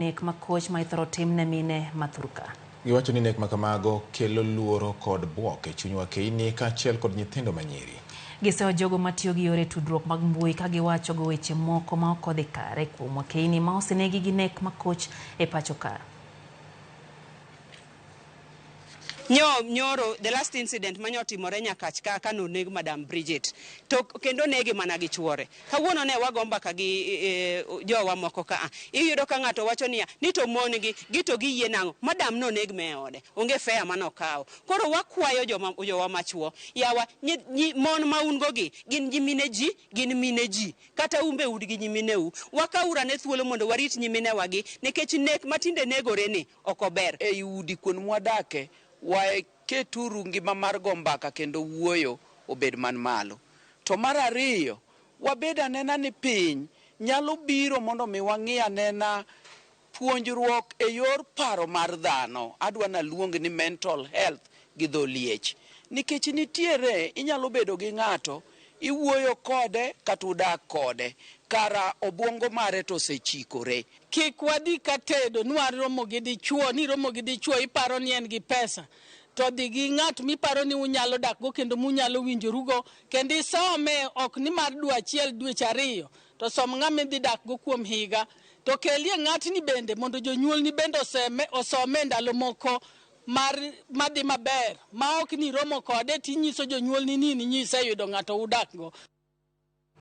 Nek makoch ma ithoro tim ne mine ma thurka. Giwacho ni nek makamago kelo luoro kod buok e chuny wakeini kaachiel kod nyithindo manyiri. Gisewa jogo matiyo gi yore tudruok mag mbui ka giwacho go weche moko ma ok odhi kare kuom wakeini ma osenegi gi nek makoch e pacho ka. Nyo nyoro the last incident mane otimore Nyakach ka ka noneg Madam Bridget to kendo nege mana gi chuore. Kawuono ne wago mbaka gi e, jowa moko ka iyudo ka ng'ato wacho niya ni to mon gi gi to giyie nang'o madam noneg me ode onge fare manokawo. Koro wakwayo joma jowa machuo yawa nyi, nyi, mon ma un go gi gin nyimine ji gin mine ji kata un be un gi nyimineu. Wakawuru ane thuolo mondo warit nyiminewa gi nikech nek matinde negore ni ok ober. Ei udi kuond mwadake, waketuru ngima mar go mbaka kendo wuoyo obed man malo. To mar ariyo, wabed anena ni piny nyalo biro mondo mi wang'i anena puonjruok e yor paro mar dhano. Adwa naluong ni mental health gi dho liech. Nikech nitiere inyalo bedo gi ng'ato, iwuoyo kode kata udak kode, kara obwongo mare to osechikore. Kik wadhi ka tedo ni waromo gi dichuo, ni iromo gi dichuo iparo ni en gi pesa. To dhi gi ng'at miparo ni unyalo dak go kendo munyalo winjorugo kendo isome ok ni mar dwe achiel dweche ariyo to som ng'ama idhi dak go kuom higa. To kelie ng'atni bende mondo jonyuolni bende oseme, osome ndalo moko mar madhi maber ma ok ni iromo kode tinyiso jonyuolni ni in iseyudo ng'ato udak go.